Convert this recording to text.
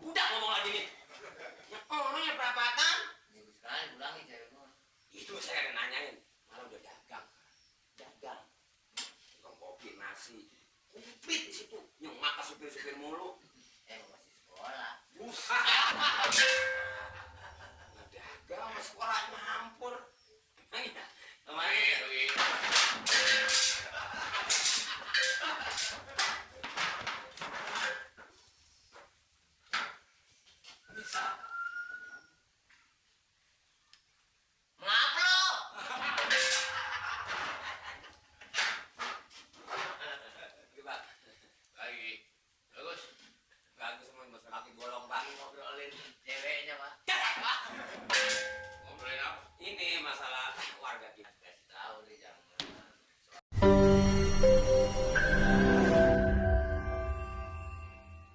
budak ngomong lagi nih. Ya orangnya perapatan. Minggu sekali pulangin cewek gua. Itu saya ada nanyain. Malah udah dagang. Dagang. Tukang kopi, nasi. Kumpit di situ. Yang makan supir-supir mulu. Masih sekolah. Buset.